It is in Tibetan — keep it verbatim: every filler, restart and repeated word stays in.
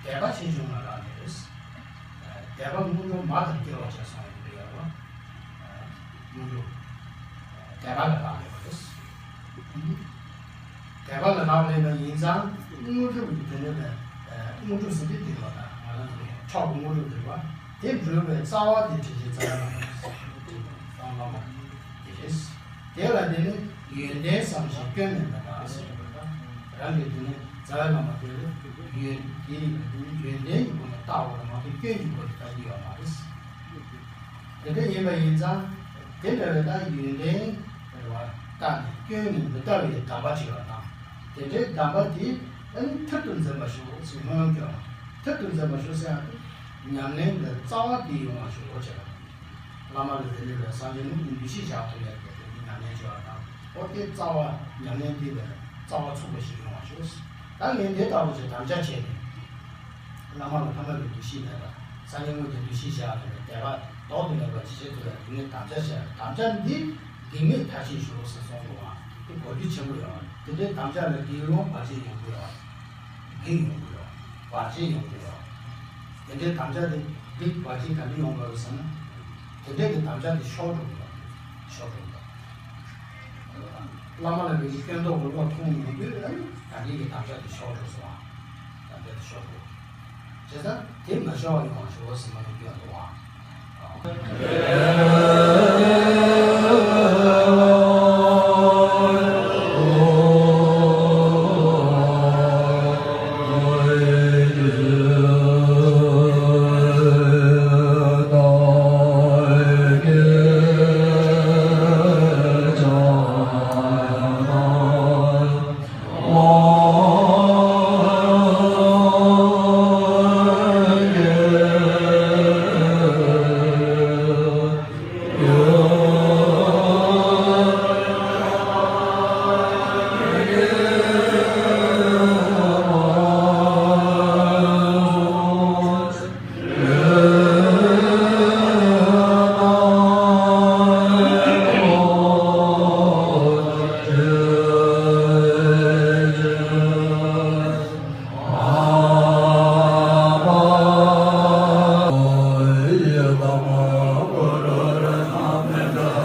དད་པ་ཆེ་ཆུང་ལ་རག་ལས་རེད། དད་པ་དངོས་གྲུབ་མ་དང་སྐྱེ་བ་བྱས་སོང་ཡོད་པ་ཡོད་པ། དངོས་གྲུབ་དད་པ་ལ་རག་ལས་པ་རེད། དད་པ་ལ་རག་ལས་པ་ཡིན་ཙང་དངོས་གྲུབ་ཀྱི་དོན་ནི་ལས་དངོས་གྲུབ་ཟེར་དུས་དེ་ལ་ད་ང་རང་ཚོ་མཆོག་གི་དངོས་གྲུབ་རེད་པ། དེ་འགྲུབ་པའི་རྩ་བ་དེ་དྲིན་ཅན་རྩ་བའི་བླ་མ་དེ་རེད། དེ་ལ་དེ་ནི་ཡོན་ཏན་བསམ་ཞིང་སྐྱོན་མེད་པ་དང་ཟེར་བ་དང་། རང་གི་དེ་ནི་རྩ་བའི་བླ་མ་དེ་ལ་ཡོན་ཏན་ཡོན་ཏན་གྱི་སྒོ་ནས་བལྟ་བ་དང་མ་གཏོགས་སྐྱོན་གྱི་སྒོ་ནས་བལྟ་རྒྱུ་ཡོད་མ་རེད། དེ་འདྲ་ཡིན་པ་ཡིན་ཙང་དེ་འདྲ་བའི་ད་ཡོན་ཏན་རེད་བ་བལྟ་ནས་སྐྱོན་ནི་མི་ལྟ་བའི་གདམས་པ་བྱེད་པ་དང་། དེ་འདྲའི་གདམས་པ་དེ་ཨ་ནི་མཐར་དུ་འཛིན་པར་ཤོག་ཅེས་སྨོན་ལམ་སྐྱོར་བ། མཐར་དུ་འཛིན་པར་ཤོག་ཟེར་ཡང་ཉམས་ལེན་གྱི་རྩ་བ་དེ་ཡོང་བར་ཤོག་ཅེས་པ། བླ་མ་ལ་དེ་ལས་པའི་སངས་རྒྱས་མི་གི་འདུ་ཤེས་བཞག་ཐུབ་ཡག་གི་དེ་ཉམས་ལེན་བྱེད་པ་དང་། ཨོ་དེ་རྩ་བ་ཉམས་ལེན་དེ་ལ་རྩ་བ་ཚུགས་པ་ཞིག་ཡོང་བ་ཞུ། ད་ངས་དེ་ལྟ་བུ་ཞིག་དམ་བཅའ་བྱས་ནས་བླ་མ་ལ་ཕ་མ་གི་འདུ་ཤེས་མེད་པ། སངས་རྒྱས་དངོས་ཀྱི་འདུ་ཤེས་བཞག་ནས་དད་པ་ལྡོག་ཏུ་མེད་པ་ཅི་བྱེད་ཐུབ་ཡག་དེ་ངས་དམ་བཅའ་བྱས། དམ་བཅའ་འདི་གེགས་མེད་མཐར་ཕྱིན་ཞུ་ཟེར་གསུངས་འདུག་ཨང་། དེ་གོ་རྒྱུ་ཆེན་པོ་ཡོད། དེ་འདྲའི་དམ་བཅའ་ལ་གེགས་ཡོང་བར་ཆད་ཡོང་གི་ཡོད། གེགས་ཡོང་གི་ཡོད། བར་ཆད་ཡོང་གི་ཡོད། དེ་འདྲའི་དམ་བཅའ་དེ་གེགས་བར་ཆད་ག་འདྲ་ཡོང་དགོས་ཟེར་ན། དེ་འདྲའི་གི་དམ་བཅའ་དེ་ཤོར་འགྲོ་གི་ཡོད། ཤོར་འགྲོ་གི་ཡོད། བླ་མ་ལ་མི་གི་སྐྱོན་འདོགས་པའི་བློ་ཐོངས་ཡོང་དུས་ཨ་ནི་ད་གེགས་ཀྱི་དམ་བཅའ་དེ་ཤོར་འགྲོ་སོང་ཨ། དམ་བཅའ་དེ་ཤོར་འགྲོ། བྱས་ཙང་དེ་མ་ཤོར་བ་ཡོང་བ་ཞུ་བ་ཟེར་མ་ནི་སྐྱོན་འདུག་ཨ།